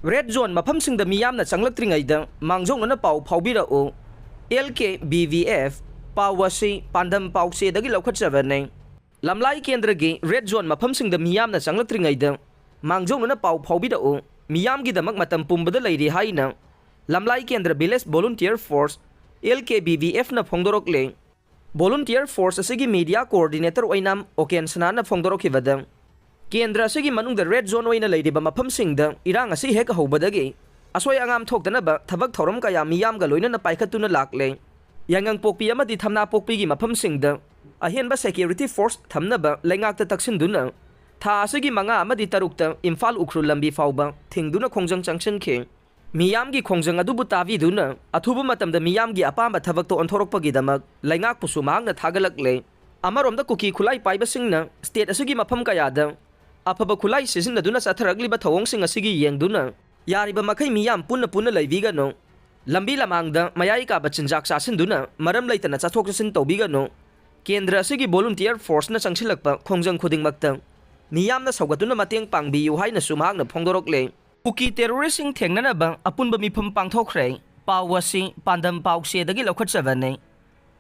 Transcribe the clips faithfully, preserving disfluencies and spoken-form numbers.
Red zone ꯃꯐꯝꯁꯤꯡꯗ ꯃꯤꯌꯥꯝꯅ ꯆꯪꯂꯛꯇ꯭ꯔꯤꯉꯩꯗ ꯃꯥꯡꯖꯧꯅꯅ ꯄꯥꯎ ꯐꯥꯎꯕꯤꯔꯛꯎ꯫ L K B V F, ꯄꯥꯎ ꯑꯁꯤ ꯄꯥꯟꯗꯝ ꯄꯥꯎꯆꯦꯗꯒꯤ ꯂꯧꯈꯠꯆꯕꯅꯤ꯫ ꯂꯝꯂꯥꯏ ꯀꯦꯟꯗ꯭ꯔꯒꯤ red zone ꯃꯐꯝꯁꯤꯡꯗ ꯃꯤꯌꯥꯝꯅ ꯆꯪꯂꯛꯇ꯭ꯔꯤꯉꯩꯗ ꯃꯥꯡꯖꯧꯅꯅ ꯄꯥꯎ ꯐꯥꯎꯕꯤꯔꯛꯎ, ꯃꯤꯌꯥꯝꯒꯤꯗꯃꯛ ꯃꯇꯝ ꯄꯨꯝꯕꯗ ꯂꯩꯔꯤ ꯍꯥꯏꯅ ꯂꯝꯂꯥꯏ ꯀꯦꯟꯗ꯭ꯔ Village Volunteer Force, L K B V F ꯅ ꯐꯣꯡꯗꯣꯔꯛꯂꯦ꯫ Volunteer Force ꯑꯁꯤꯒꯤ media coordinator ꯑꯣꯏꯅ ꯑꯣꯀꯦꯟ ꯁꯅꯥꯅ ꯐꯣꯡꯗꯣꯔꯛꯈꯤꯕꯗ, ꯀꯦꯟꯗ꯭ꯔ ꯑꯁꯤꯒꯤ ꯃꯅꯨꯡꯗ red zone ꯑꯣꯏꯅ ꯂꯩꯔꯤꯕ ꯃꯐꯝꯁꯤꯡꯗ ꯏꯔꯥꯡ ꯑꯁꯤ ꯍꯦꯛ ꯍꯧꯕꯗꯒꯤ ꯑꯁꯣꯏ ꯑꯉꯥꯝ ꯊꯣꯛꯇꯅꯕ ꯊꯕꯛ ꯊꯧꯔꯝ ꯀꯌꯥ ꯃꯤꯌꯥꯝꯒ ꯂꯣꯏꯅꯅ ꯄꯥꯏꯈꯠꯇꯨꯅ ꯂꯥꯛꯂꯦ꯫ ꯌꯥꯏꯉꯪꯄꯣꯛꯄꯤ ꯑꯃꯗꯤ ꯊꯝꯅꯥꯄꯣꯛꯄꯤꯒꯤ ꯃꯐꯝꯁꯤꯡꯗ ꯑꯍꯦꯟꯕ security force ꯊꯝꯅꯕ ꯂꯩꯉꯥꯛꯇ ꯇꯛꯁꯤꯟꯗꯨꯅ ꯊꯥ ꯑꯁꯤꯒꯤ ꯃꯉꯥ ꯑꯃꯗꯤ ꯇꯔꯨꯛꯇ ꯏꯝꯐꯥꯜ ꯎꯈ꯭ꯔꯨꯜ ꯂꯝꯕꯤ ꯐꯥꯎꯕ ꯊꯤꯡꯗꯨꯅ ꯈꯣꯡꯖꯪ ꯆꯪꯁꯤꯟꯈꯤ꯫ ꯃꯤꯌꯥꯝꯒꯤ ꯈꯣꯡꯖꯪ ꯑꯗꯨꯕꯨ ꯇꯥꯕꯤꯗꯨꯅ ꯑꯊꯨꯕ ꯃꯇꯝꯗ ꯃꯤꯌꯥꯝꯒꯤ ꯑꯄꯥꯝꯕ ꯊꯕꯛꯇ ꯑꯣꯟꯊꯣꯔꯛꯄꯒꯤꯗꯃꯛ ꯂꯩꯉꯥꯛꯄꯨꯁꯨ ꯃꯍꯥꯛꯅ ꯊꯥꯒꯠꯂꯛꯂꯦ꯫ ꯑꯃꯔꯣꯝꯗ ꯀꯨꯀꯤ ꯈꯨꯠꯂꯥꯏ ꯄꯥꯏꯕꯁꯤꯡꯅ state ꯑꯁꯤꯒꯤ ꯃꯐꯝ ꯀꯌꯥꯗ ꯑꯐꯕ ꯈꯨꯠꯂꯥꯏ ꯁꯤꯖꯤꯟꯅꯗꯨꯅ ꯆꯠꯊꯔꯛꯂꯤꯕ ꯊꯧꯑꯣꯡꯁꯤꯡ ꯑꯁꯤꯒꯤ ꯌꯦꯡꯗꯨꯅ ꯌꯥꯔꯤꯕ ꯃꯈꯩ ꯃꯤꯌꯥꯝ ꯄꯨꯟꯅ ꯄꯨꯟꯅ ꯂꯩꯕꯤꯒꯅꯨ, ꯂꯝꯕꯤ ꯂꯃꯥꯡꯗ ꯃꯌꯥꯏ ꯀꯥꯕ ꯆꯤꯟꯖꯥꯛ ꯆꯥꯁꯤꯟꯗꯨꯅ ꯃꯔꯝ ꯂꯩꯇꯅ ꯆꯠꯊꯣꯛ ꯆꯠꯁꯤꯟ ꯇꯧꯕꯤꯒꯅꯨ, ꯀꯦꯟꯗ꯭ꯔ ꯑꯁꯤꯒꯤ volunteer forceꯅ ꯆꯪꯁꯤꯜꯂꯛꯄ ꯈꯣꯡꯖꯪ ꯈꯨꯗꯤꯡꯃꯛꯇ ꯃꯤꯌꯥꯝꯅ ꯁꯧꯒꯠꯇꯨꯅ ꯃꯇꯦꯡ ꯄꯥꯡꯕꯤꯌꯨ ꯍꯥꯏꯅꯁꯨ ꯃꯍꯥꯛꯅ ꯐꯣꯡꯗꯣꯔꯛꯂꯦ꯫ ꯀꯨꯀꯤ terroristꯁꯤꯡ ꯊꯦꯡꯅꯅꯕ ꯑꯄꯨꯟꯕ ꯃꯤꯐꯝ ꯄꯥꯡꯊꯣꯛꯈ꯭ꯔꯦ꯫ ꯄꯥꯎ ꯑꯁꯤ ꯄꯥꯟꯗꯝ ꯄꯥꯎꯆꯦꯗꯒꯤ ꯂꯧꯈꯠꯆꯕꯅꯤ꯫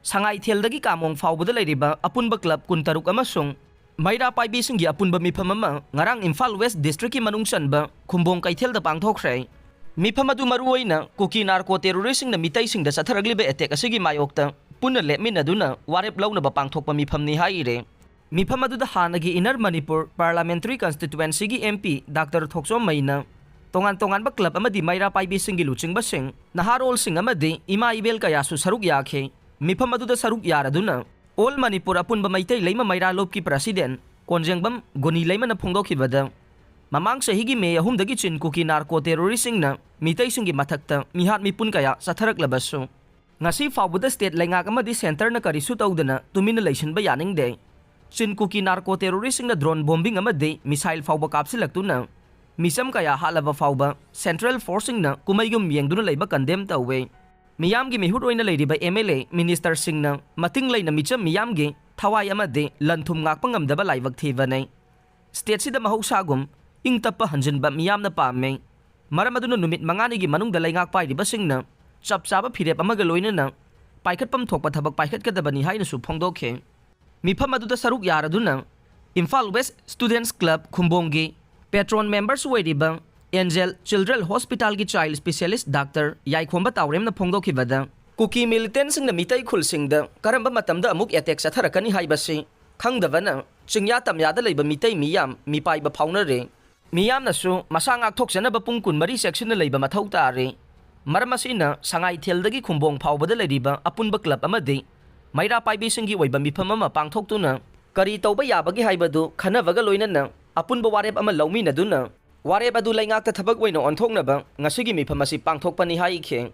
ꯁꯉꯥꯏꯊꯦꯜꯗꯒꯤ ꯀꯥꯃꯣꯡ ꯐꯥꯎꯕꯗ ꯂꯩꯔꯤꯕ ꯑꯄꯨꯟꯕ club ꯀꯨꯟꯇꯔꯨꯛ ꯑꯃꯁꯨꯡ ꯃꯩꯔꯥ ꯄꯥꯏꯕꯤꯁꯤꯡꯒꯤ ꯑꯄꯨꯟꯕ ꯃꯤꯐꯝ ꯑꯃ ꯉꯔꯥꯡ ꯏꯝꯐꯥꯜ West districtꯀꯤ ꯃꯅꯨꯡ ꯆꯟꯕ ꯈꯨꯝꯕꯣꯡ ꯀꯩꯊꯦꯜꯗ ꯄꯥꯡꯊꯣꯛꯈ꯭ꯔꯦ꯫ ꯃꯤꯐꯝ ꯑꯗꯨ ꯃꯔꯨꯑꯣꯏꯅ ꯀꯨꯀꯤ narco terroristꯁꯤꯡꯅ ꯃꯤꯇꯩꯁꯤꯡꯗ ꯆꯠꯊꯔꯛꯂꯤꯕ attack ꯑꯁꯤꯒꯤ ꯃꯥꯌꯣꯛꯇ ꯄꯨꯟꯅ ꯂꯦꯞꯃꯤꯟꯅꯗꯨꯅ ꯋꯥꯔꯦꯞ ꯂꯧꯅꯕ ꯄꯥꯡꯊꯣꯛꯄ ꯃꯤꯐꯝꯅꯤ ꯍꯥꯏꯔꯦ꯫ ꯃꯤꯐꯝ ꯑꯗꯨꯗ ꯍꯥꯟꯅꯒꯤ Inner Manipur Parliamentary Constituencyꯒꯤ M P Doctor ꯊꯣꯛꯆꯣꯝ ꯃꯩꯅ, ꯇꯣꯉꯥꯟ ꯇꯣꯉꯥꯟꯕ club ꯑꯃꯗꯤ ꯃꯩꯔꯥ ꯄꯥꯏꯕꯤꯁꯤꯡꯒꯤ ꯂꯨꯆꯤꯡꯕꯁꯤꯡ, ꯅꯍꯥꯔꯣꯜꯁꯤꯡ ꯑꯃꯗꯤ ꯏꯃꯥ ꯏꯕꯦꯜ ꯀꯌꯥꯁꯨ ꯁꯔꯨꯛ ꯌꯥꯈꯤ꯫ ꯃꯤꯐꯝ ꯑꯗꯨꯗ ꯁꯔꯨꯛ ꯌꯥꯔꯗꯨꯅ All Manipur ꯑꯄꯨꯟꯕ ꯃꯩꯇꯩ ꯂꯩꯃ ꯃꯩꯔꯥ ꯂꯨꯞꯀꯤ president ꯀꯣꯟꯖꯦꯡꯕꯝ ꯒꯨꯅꯤ ꯂꯩꯃꯅ ꯐꯣꯡꯗꯣꯛꯈꯤꯕꯗ, ꯃꯃꯥꯡ ꯆꯍꯤꯒꯤ ꯃꯦ ꯑꯍꯨꯝꯗꯒꯤ ꯆꯤꯟ ꯀꯨꯀꯤ narco terroristꯁꯤꯡꯅ ꯃꯤꯇꯩꯁꯤꯡꯒꯤ ꯃꯊꯛꯇ ꯃꯤꯍꯥꯠ ꯃꯤꯄꯨꯟ ꯀꯌꯥ ꯆꯠꯊꯔꯛꯂꯕꯁꯨ, ꯉꯁꯤ ꯐꯥꯎꯕꯗ state ꯂꯩꯉꯥꯛ ꯑꯃꯗꯤ centreꯅ ꯀꯔꯤꯁꯨ ꯇꯧꯗꯅ ꯇꯨꯃꯤꯟꯅ ꯂꯩꯁꯤꯟꯕ ꯌꯥꯅꯤꯡꯗꯦ꯫ ꯆꯤꯟ ꯀꯨꯀꯤ narco terroristꯁꯤꯡꯅ drone bombing ꯑꯃꯗꯤ missile ꯐꯥꯎꯕ ꯀꯥꯞꯁꯤꯜꯂꯛꯇꯨꯅ ꯃꯤꯆꯝ ꯀꯌꯥ ꯍꯥꯠꯂꯕ ꯐꯥꯎꯕ central forceꯁꯤꯡꯅ ꯀꯨꯝꯍꯩꯒꯨꯝ ꯌꯦꯡꯗꯨꯅ ꯂꯩꯕ condemn ꯇꯧꯋꯦ꯫ ꯃꯤꯌꯥꯝꯒꯤ ꯃꯤꯍꯨꯠ ꯑꯣꯏꯅ ꯂꯩꯔꯤꯕ M L A, ministerꯁꯤꯡꯅ ꯃꯇꯤꯡ ꯂꯩꯅ ꯃꯤꯆꯝ ꯃꯤꯌꯥꯝꯒꯤ ꯊꯋꯥꯏ ꯑꯃꯗꯤ ꯂꯟ ꯊꯨꯝ ꯉꯥꯛꯄ ꯉꯝꯗꯕ ꯂꯥꯏꯕꯛ ꯊꯤꯕꯅꯤ꯫ Stateꯁꯤꯗ ꯃꯍꯧꯁꯥꯒꯨꯝ ꯏꯪ ꯇꯞꯄ ꯍꯟꯖꯤꯟꯕ ꯃꯤꯌꯥꯝꯅ ꯄꯥꯝꯃꯤ꯫ ꯃꯔꯝ ꯑꯗꯨꯅ ꯅꯨꯃꯤꯠ ꯃꯉꯥꯅꯤꯒꯤ ꯃꯅꯨꯡꯗ ꯂꯩꯉꯥꯛ ꯄꯥꯏꯔꯤꯕꯁꯤꯡꯅ ꯆꯞ ꯆꯥꯕ ꯐꯤꯔꯦꯞ ꯑꯃꯒ ꯂꯣꯏꯅꯅ ꯄꯥꯏꯈꯠꯐꯝ ꯊꯣꯛꯄ ꯊꯕꯛ ꯄꯥꯏꯈꯠꯀꯗꯕꯅꯤ ꯍꯥꯏꯅꯁꯨ ꯐꯣꯡꯗꯣꯛꯈꯤ꯫ ꯃꯤꯐꯝ ꯑꯗꯨꯗ ꯁꯔꯨꯛ ꯌꯥꯔꯗꯨꯅ ꯏꯝꯐꯥꯜ ꯋꯦꯁ ꯁ꯭ꯇꯨꯗꯦꯟꯠꯁ ꯀ꯭ꯂꯕ ꯈꯨꯝꯕꯣꯡꯒꯤ ꯄꯦꯇ꯭ꯔꯣꯟ ꯃꯦꯝꯕꯔꯁꯨ ꯑꯣꯏꯔꯤꯕ ꯑꯦꯟꯖꯦꯜ ꯆꯤꯜꯗ꯭ꯔꯦꯜ ꯍꯣꯁꯄꯤꯇꯥꯜꯒꯤ ꯆꯥꯏꯜ ꯁ꯭ꯄꯦꯁꯤꯌꯦꯂꯤꯁ꯭ꯠ ꯗꯥꯛꯇꯔ ꯌꯥꯏꯈꯣꯝꯕ ꯇꯥꯎꯔꯦꯝꯅ ꯐꯣꯡꯗꯣꯛꯈꯤꯕꯗ, ꯀꯨꯀꯤ ꯃꯤꯂꯤꯇꯦꯟꯠꯁꯤꯡꯅ ꯃꯤꯇꯩ ꯈꯨꯜꯁꯤꯡꯗ ꯀꯔꯝꯕ ꯃꯇꯝꯗ ꯑꯃꯨꯛ ꯑꯦꯇꯦꯛ ꯆꯠꯊꯔꯛꯀꯅꯤ ꯍꯥꯏꯕꯁꯤ ꯈꯪꯗꯕꯅ ꯆꯤꯡꯌꯥ ꯇꯝꯌꯥꯗ ꯂꯩꯕ ꯃꯤꯇꯩ ꯃꯤꯌꯥꯝ ꯃꯤꯄꯥꯏꯕ ꯐꯥꯎꯅꯔꯦ꯫ ꯃꯤꯌꯥꯝꯅꯁꯨ ꯃꯁꯥ ꯉꯥꯛꯊꯣꯛꯆꯅꯕ ꯄꯨꯡ ꯀꯨꯟꯃꯔꯤ ꯆꯦꯛꯁꯤꯟꯅ ꯂꯩꯕ ꯃꯊꯧ ꯇꯥꯔꯦ꯫ ꯃꯔꯝ ꯑꯁꯤꯅ ꯁꯉꯥꯏꯊꯦꯜꯗꯒꯤ ꯈꯨꯝꯕꯣꯡ ꯐꯥꯎꯕꯗ ꯂꯩꯔꯤꯕ ꯑꯄꯨꯟꯕ ꯀ꯭ꯂꯕ ꯑꯃꯗꯤ ꯃꯩꯔꯥ ꯄꯥꯏꯕꯤꯁꯤꯡꯒꯤ ꯑꯣꯏꯕ ꯃꯤꯐꯝ ꯑꯃ ꯄꯥꯡꯊꯣꯛꯇꯨꯅ ꯀꯔꯤ ꯇꯧꯕ ꯌꯥꯕꯒꯦ ꯍꯥꯏꯕꯗꯨ ꯈꯟꯅꯕꯒ ꯂꯣꯏꯅꯅ ꯑꯄꯨꯟꯕ ꯋꯥꯔꯦꯞ ꯑꯃ ꯂꯧꯃꯤꯟꯅꯗꯨꯅ ꯋꯥꯔꯦꯞ ꯑꯗꯨ ꯂꯩꯉꯥꯛꯇ ꯊꯕꯛ ꯑꯣꯏꯅ ꯑꯣꯟꯊꯣꯛꯅꯕ ꯉꯁꯤꯒꯤ ꯃꯤꯐꯝ ꯑꯁꯤ ꯄꯥꯡꯊꯣꯛꯄꯅꯤ ꯍꯥꯏꯈꯤ꯫